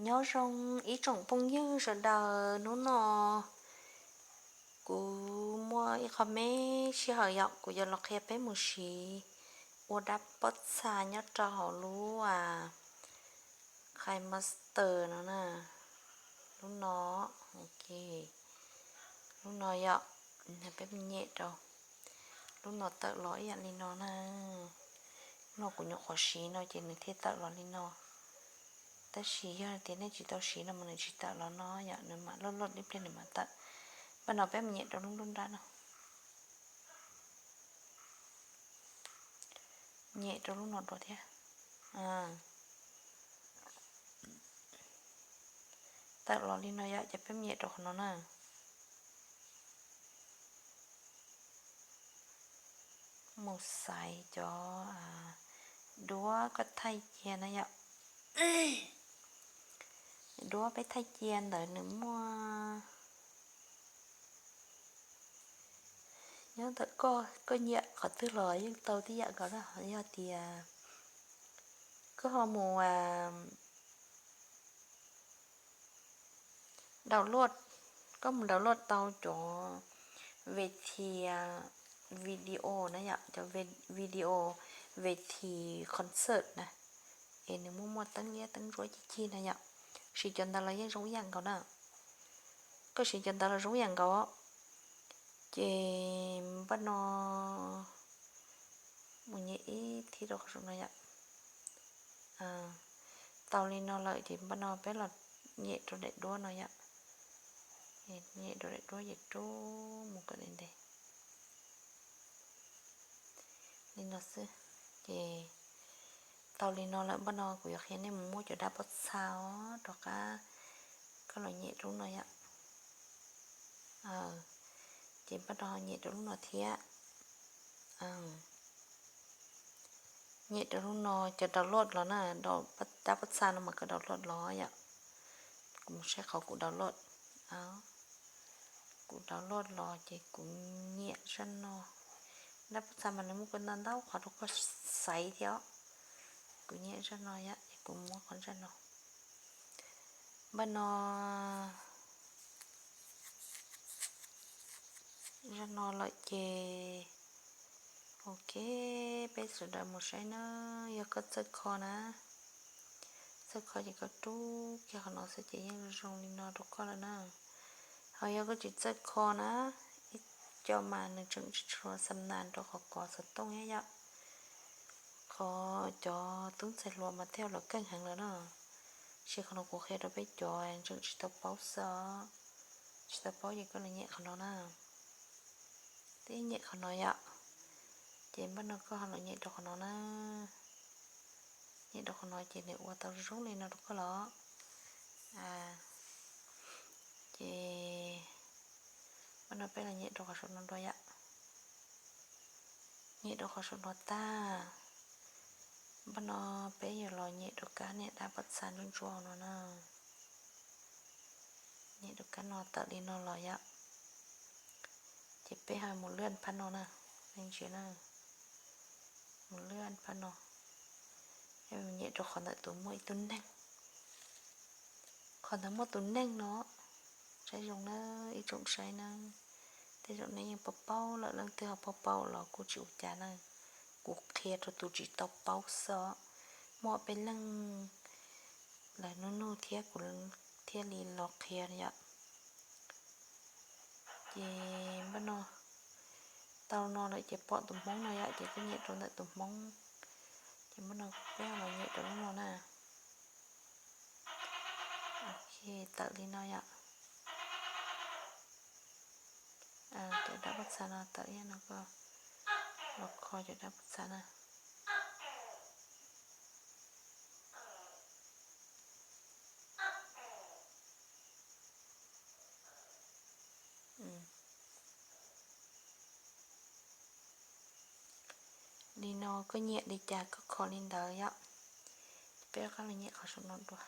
Nyob zoo ib tsoom phooj ywg sawv daws, hnub no kuv muaj ib qho me sij hawm yom, kuv yuav los qhia peb mus siv ua dab pob txha nyob rau hauv lub KineMaster no na. Lub no, ok, lub no yom, peb mus nyem rau lub no tawm los ib yam li no na. Lub no kuv nyuam qhuav siv no ces nws thiaj tawm los li no. Tab sis yog tias nej tsis tau siv no mas nws tsis tawm los no yom, nws mam luj luj ib pliag nws mam tawm. Npaj no peb mus nyem rau lub nruab nrab no. Nyem rau lub no dua thiab. Tawm los li no yom, ces peb mus nyem rau qhov no na. Mus xaiv cov duab koj thaij cia na yom. Duab peb thaij cia ntawd nws muaj, nyob ntawm koj, koj nyiam qhov twg los yeej tau tib yam nkaus na. Yog tias koj ho mus download, koj mus download tau cov ves thi video na yom, cov video ves thi concert na, es nws muaj muaj teeb liab teeb ntsuab cig cig na yom, siv cov ntawd los yeej zoo ib yam nkaus na. Koj siv cov ntawd los zoo ib yam nkaus. Ces npaj no mus nyem ib thib rau qhov saum no yom. Tau li no lawm ces npaj no peb los nyem rau daim duab no yom. Nyem rau daim duab ces rub mus kom ntev ntev li no xwb. Ces tau li no lawm, npaj no kuv yuav qhia nej mus muab cov dab pob txha os rov qab, koj los nyem rau lub no yom. Ces npaj no nyem rau lub no thiab. Nyem rau lub no, cov download los na, dab pob txha no mas koj download los yom. Kuv mus saib qhov kuv download. Kuv download los ces kuv nyiam zaj no. Dab pob txha mas nws muaj ntau ntau qhov rau koj xaiv thiab. Kuv nyiam zaj no yom, ces kuv muab qhov zaj no. Npaj no, zaj no lawm ces ok, peb sawv daws mus saib na. Yog koj txawj kho na, txawj kho ces koj rub kiag qhov no xwb ces yeej zoo li no rau koj lawm na. Ho yog koj tsis txawj kho na, ib co mas nws tseem tsis tshua xam nas rau qhov kov xov tooj thiab yom. Qhov cov tub ntxhais hluas mas thiaj los keej heev lawm na. Sis qhov no kuv qhia rau peb cov tseem tsis tau paub xwb os. Tsis tau paub ces koj los nyem qhov no na. Twb nyem qhov no yom, ces npaj no koj ho los nyem rau qhov no na. Nyem rau qhov no ces nws ua tau zoo li no rau koj los. Ces npaj no peb los nyem rau qhov saum no dua yom. Nyem rau qhov saum no tag, npaj no peb yuav los nyem rau kab niag dab pob txha ntsuab ntsuab no na. Nyem rau kab no tawm li no los yom. Ces peb ho mus lwaj phab no na, nej ntsia na. Mus lwaj phab no, nyem rau qhov ntawm tus muaj ib tug neeg. Qhov ntawd muaj tus neeg no, saib zoo na, ib tsoom saib na. Tej zaum nej yeej paub paub lawm, leej twg ho paub paub los kuj tsis ua cas na. Kuv qhia rau tus tsis tau paub xwb os. Muaj peb leeg lawv nug nug thiab kuv thiaj li los qhia yom. Ces npaj no tau no lawm ces pom tus hmoob no yom, ces koj nyem rau ntawm tus hmoob. Ces npaj no peb los nyem rau lub no na. Ok, tawm li no yom. Cov dab pob txha no tawm ib yam no, koj los kho cov dab pob txha na. Li no koj nyiam li cas koj kho li ntawd yom. Peb rov qab los nyem qhov saum no dua.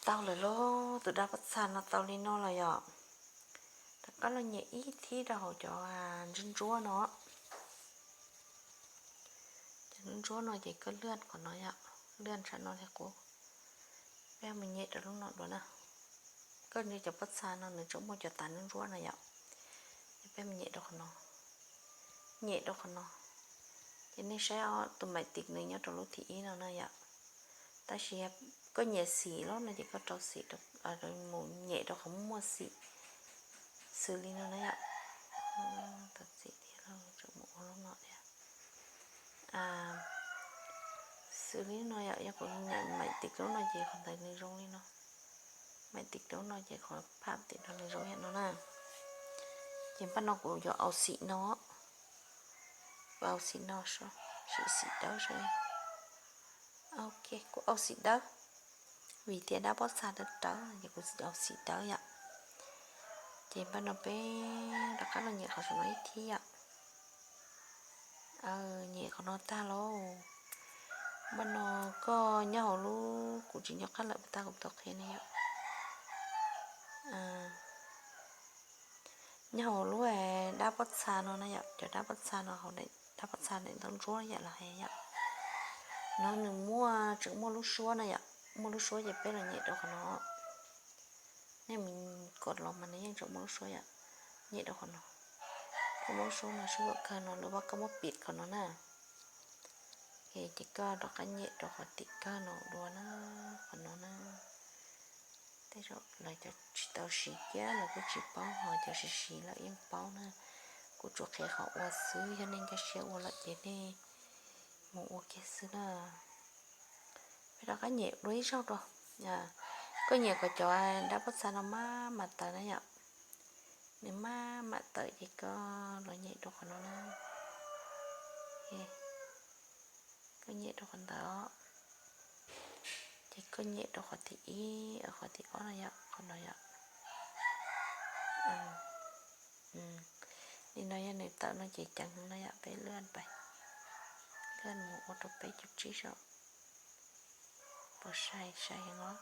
Tau lawm lauj, tus dab pob txha no tau li no lawm yom. Rov qab los nyem ib thib rau hauv cov ntsuab ntsuab no. Cov Ntsuab no ces koj lwaj qhov no yom, lwaj tsam no li qub. Peb mus nyem rau lub no dua na. Koj nyob cov pob txha no nws tseem muaj cov tas ntsuab ntsuab no yom, ces peb mus nyem rau qhov no, nyem rau qhov no. Ces nej saib tus maim tim nws nyob rau lub thib ib no na yom. Tab sis koj nyiam xim los no ces koj rau xim, mus nyem rau qhov muaj xim, xws li no na yom. Tau txim thiab, mus ua lub no thiab. Xws li no yom, yog kuv nyem maim tim lub no ces qhov ntawd nws zoo li no. Maim tim lub no ces qhov phaj tim no nws zoo li no na. Ces npaj no kuv yuav au xim no, kuv au xim no, xim dawb saib. Ok, kuv au xim dawb, vim tias dab pob txha dawb dawb ces kuv au xim dawb yom. Ces npaj no peb rov qab los nyem qhov saum no ib thib yom. Nyem qhov no tag lauj. Npaj no koj nyob hauv lub, kuv tsis nco qab lawm, tag kuv tau qhia ne yom. Nyob hauv lub dab pob txha no na yom, cov dab pob txha no, dab pob txha daim ntawv ntsuab yam los hais yom. No nws muaj, tseem muaj lub suab na yom, muaj lub suab ces peb los nyem rau qhov no. Nej mus kov los mas nws yeej tseem muaj lub suab yom. Nyem rau qhov no, koj muab lub suab no, suab kawg no, lawv vaj koj muab pim qhov no na. Ces koj rov qab nyem rau qhov tim kawg no dua na, qhov no na. Tej zaum lawv cov tsis tau siv kiag lawv kuj tsis paub, ho cov siv siv lawm yeej paub na. Kuv tsuas qhia qhov ua xwb, yog nej nkag siab ua lawm ces nej mus ua kiag xwb na. Peb rov qab nyem dua ib zaug dua. Koj nyem kom cov dab pob txha no maj mam tawm na yom. Nws maj mam tawm ces koj los nyem rau qhov no na. Koj nyem rau qhov ntawd, ces koj nyem rau qhov thib ib, qhov thib ob no yom, qhov no yom. Li no yog nws tawm no ces ceev no yom, peb lwaj pais, lwaj mus ua rau peb cum tsib saum. Puas sai? Sai heev os.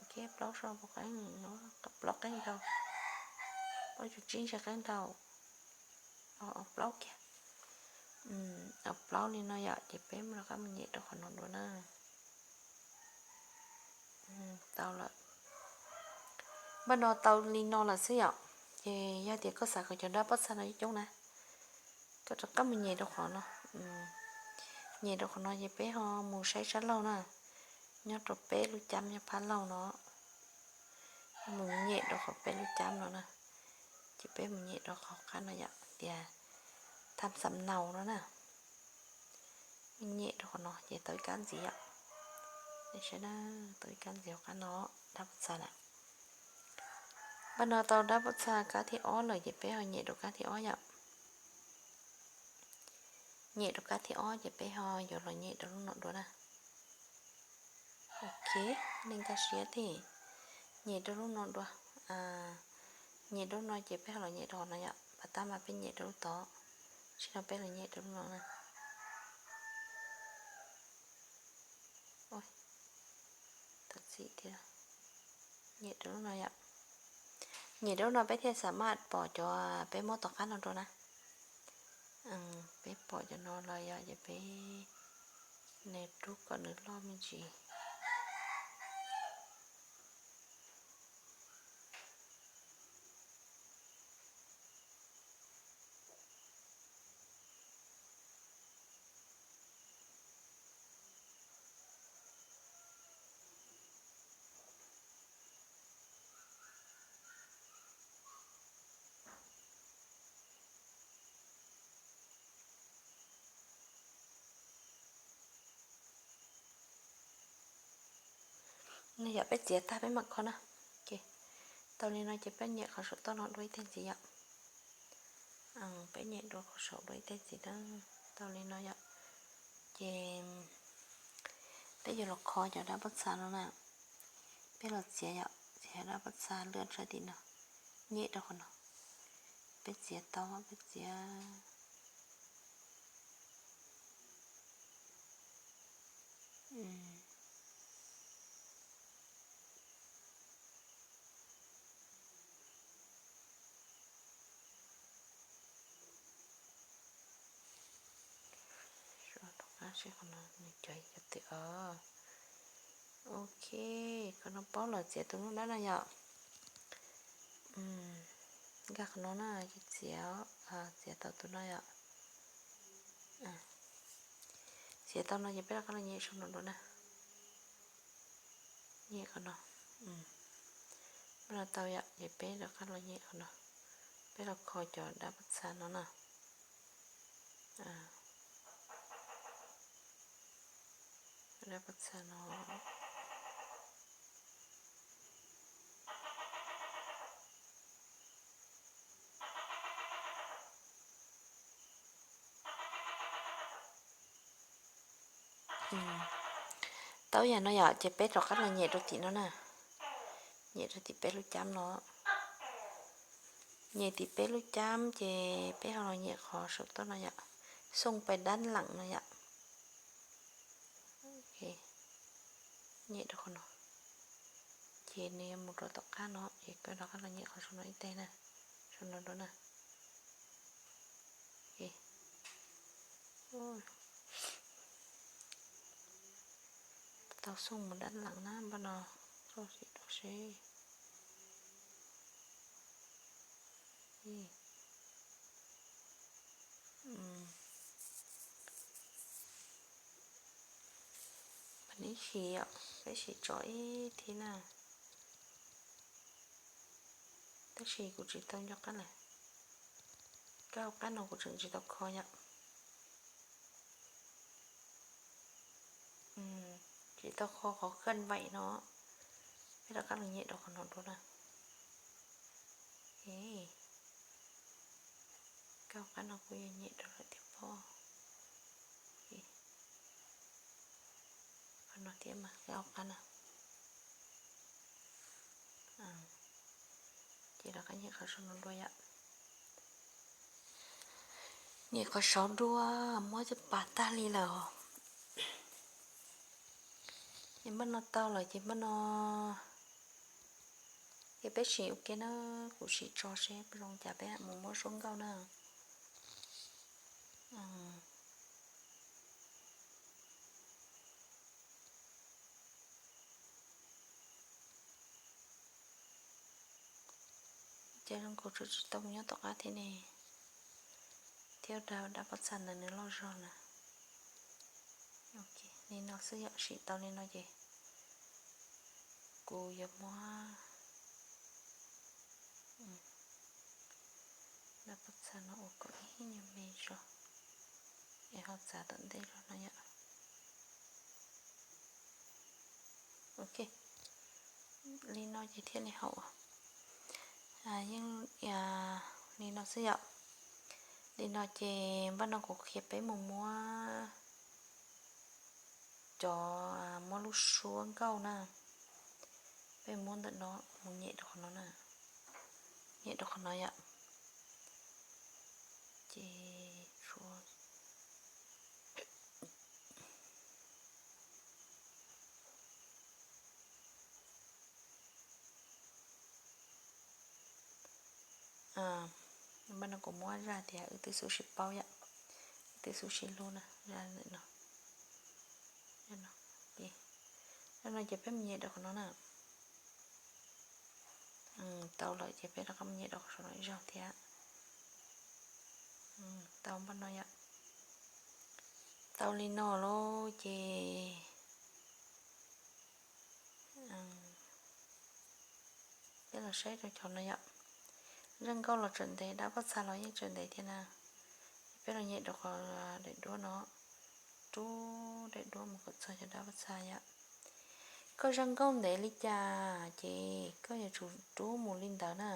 Ok, plaub saum puas qeeb? Plaub qeeb dhau. Plaub cum tsib ntshe qeeb dhau. Plaub kiag. Plaub li no yom, ces peb mam rov qab mus nyem rau qhov no dua na. Tau lawm. Npaj no tau li no lawm xwb yom. Ces yog tias koj xav kom cov dab pob txha no coob coob na, koj rov qab mus nyem rau qhov no. Nyem rau qhov no ces peb ho mus saib sab laug na, nyob rau peb lub cab nyob phab laug no. Mus nyem rau qhov peb lub cab no na, ces peb mus nyem rau qhov qab no yom, tias tham xam nau no na. Nyem rau qhov no ces tau ib kab ntxiv yom. Nej saib na, tau ib kab ntxiv hauv qab no, dab pob txha na. Npaj no tau dab pob txha kab thib ob lawm ces peb ho nyem rau kab thib ob yom. Nyem rau kab thib ob ces peb ho yuav los nyem rau lub no dua na. Ok, nej nkag siab thiab. Nyem rau lub no dua. Nyem rau lub no ces peb ho los nyem rau qhov no yom, pas tab mas peb nyem rau lub tod, tsis no peb los nyem rau lub no na. Tau txim thiab. Nyem rau lub no yom. Nyem rau lub no peb thiaj xam maj pom cov peb muab tom qab no rau na. Peb pom cov no los yog ces peb nws rub kom nws loj me ntsis. No yom, peb txiav tag peb mam kho na. Tau li no ces peb nyem qhov saum toj no dua ib teg ntxiv yom. Peb nyem dua qhov saum dua ib teg ntxiv na. Tau li no yom, ces peb yuav los kho cov dab pob txha no na. Peb los txiav yom, txiav dab pob txha lwaj sab tim no, nyem rau qhov no. Peb txiav tau, peb txiav. Seb qhov no nws cov cov twm os. Ok, qhov no paub lawm, txiav tus lub dab no yom. Nkag qhov no na, txiav, txiav tau tus no yom. Txiav tau no ces peb rov qab los nyem saum no dua na. Nyem qhov no. Peb los tau yom, ces peb rov qab los nyem qhov no. Peb los kho cov dab paj txha no na. Dab paj txha no. Tau yam no yom, ces peb rov qab los nyem rau tim no na. Nyem rau tim peb lub cab no. Nyem tim peb lub cab ces peb ho los nyem qhov saum toj no yom. Xoo pais dab leem no yom. Nyem rau qhov no. Ces nws yuav mus rau tom qab no, ces koj rov qab los nyem qhov saum no ib teg na. Saum no dua na. Tau xoo mus dab leem na, npaj no txoj sim rau seb. Neb sim yom, peb sim tso ib thib na. Tab sis kuv tsis tau nco qab lawm. Kab hauv qab no kuv tseem tsis tau kho yom. Tsis tau kho qhov khaj vaim no. Peb rov qab los nyem rau qhov no dua na. Kab hauv qab no kuj yog nyem rau lawm thiab pob. Qhov no thiab mas kab hauv qab na. Ces rov qab nyem qhov saum no dua yom. Nyem qhov saud dua, muab caj pas tag li lawm. Ces npaj no tau lawm ces npaj no, ces peb sim ua ke na, kuv sim tso seb zoo cas peb mus muab suab nkauj na. Ces zoo nkaus tsuas tsis tau mus nyob tom qab thiab ne, thiab dab pob txha ntawd nws loj zog na. Li no xwb yom, sim tau li no ces kuv yuav muab dab pob txha no ua kom ib nyuag me zog es ho txav tom ntej zog no yom. Ok, li no ces thiaj li haum. Yeej li no xwb yom. Li no ces npaj no kuv qhia peb mus muab cov, muab lub suab nkauj na, peb muab ntawm no mus nyem rau qhov no na, nyem rau qhov no yom. Ces suab npaj no kuv muab zaj tias wb twb xub sib paub yom, wb twb xub sib hlub na, zaj ntawm no. Zaj no ces peb mus nyem rau qhov no na. Tau lawm ces peb rov qab mus nyem rau qhov saum no ib zaug thiab. Tau npaj no yom. Tau li no lauj ces peb los saib rau cov no yom. Zaj nkauj los tseem ntev, dab pob txha los yeej tseem ntev thiab na. Peb los nyem rau qhov daim duab no, rub daim duab mus kom txog cov dab pob txha yom. Koj zaj nkauj ntev li cas ces koj yuav tsum rub mus li ntawd na.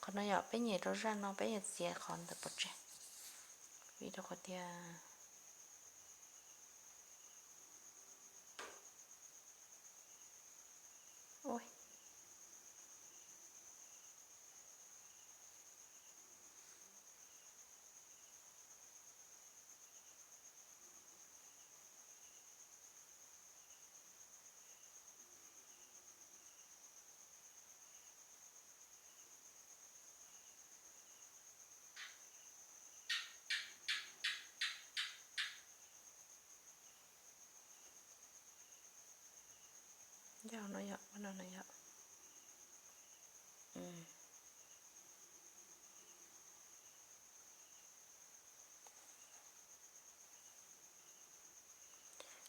Qhov no yog peb nyem rau zaj no peb yuav txiav qhov ntawm pov tseg, vim rau qhov tias Yog no yom, no no yom.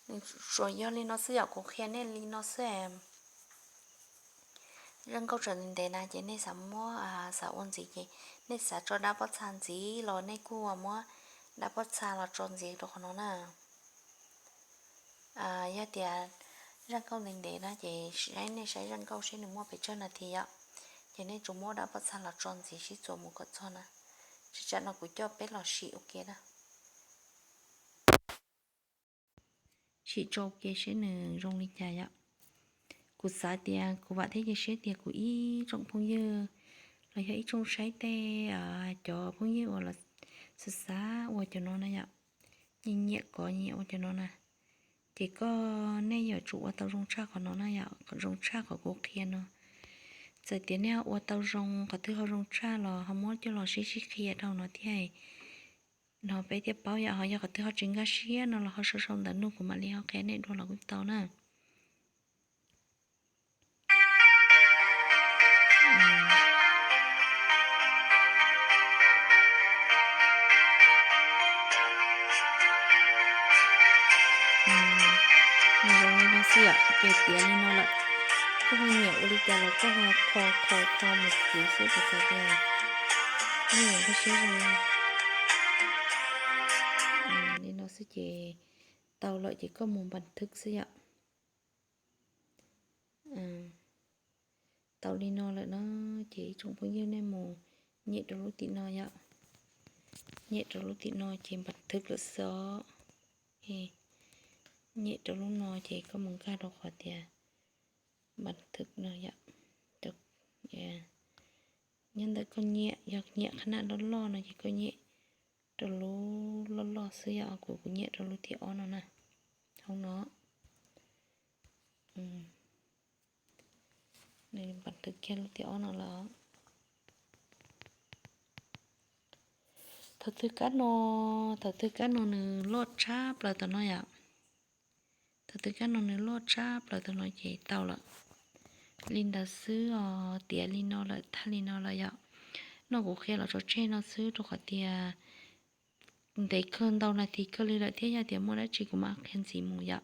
Nws tsuas yog li no xwb yom, kuv qhia nej li no xwb. Zaj nkauj tseem ntev ntev na ces nej xav muab, xav ua ntxiv ces nej xav tso dab pob txha ntxiv los nej kuj muab dab pob txha los tso ntxiv rau qhov no na. Yog tias zaj nkauj ntev ntev na ces saib nej saib zaj nkauj seb nws muaj pes tsawg nas this yom, ces nej tsuas muab dab pob txha los tso ntxiv sib txuas mus kom txog na. Tsis, tsam no kuv coj peb los sim ua ke na. Sim tso ua ke seb nws zoo li cas yom. Kuv xav tias kuv vam thiab cia siab tias kuv ib tsoom phooj ywg los yog ib tsoom saib tej, cov phooj ywg uas los xav xav ua cov no na yom, nyiam nyiam kov nyiam ua cov no na, ces koj, nej yuav tsum ua tau zoo tshaj qhov no na yom, zoo tshaj qhov kuv qhia no. Txawm tias nej ho ua tau zoo, qhov twg ho zoo tshaj los ho muab coj los sib sib qhia rau no thiab, no peb thiaj paub yom. Ho yog qhov twg ho tsis nkag siab no los ho sau sau ntawv nug kuv mam li ho qhia nej dua los kuj tau na. Nws zoo li no xwb yom, ces tiav li no lawm. Koj ho nyiam ua li cas los koj ho kho kho kho mus kuv xwb, kuv xav tias nej yuav nkag siab zoo. Li no xwb ces tau lawm ces koj mus npas thwb xwb yom. Tau li no lawm no ces ib tsoom phooj ywg nej mus nyem rau lub tim no yom. Nyem rau lub tim no ces npas thwb lawm xwb os. Nyem rau lub no ces koj mus nkag rau qhov tias npas thwb no yom. Nyob ntawm koj nyiam, yog nyiam qhab naj loj loj no ces koj nyem rau lub loj loj xwb yom. Kuv, kuv nyiam rau lub thib ob no na, hauv no. Npas thwb kiag lub thib ob no lawm. Thaum twg kab no, thaum twg kab no nws loj tshaj plaws tom no yom. Thaum twg kab no nws loj tshaj plaws tom no ces tau lawm. Li ntawd xwb os, tiav li no lawm, tag li no lawm yom. No kuv qhia los tso tseg no xwb rau qhov tias ntev kawg, ntau nas this kawg li lawm thiab, yog tias muaj dab tsi kuv mam qhia ntxiv mus yom.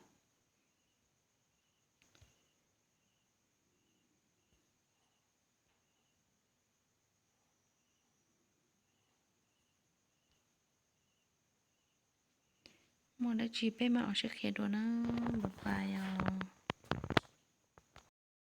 Muaj dab tsi peb mam ua sib qhia dua na. Bye bye os.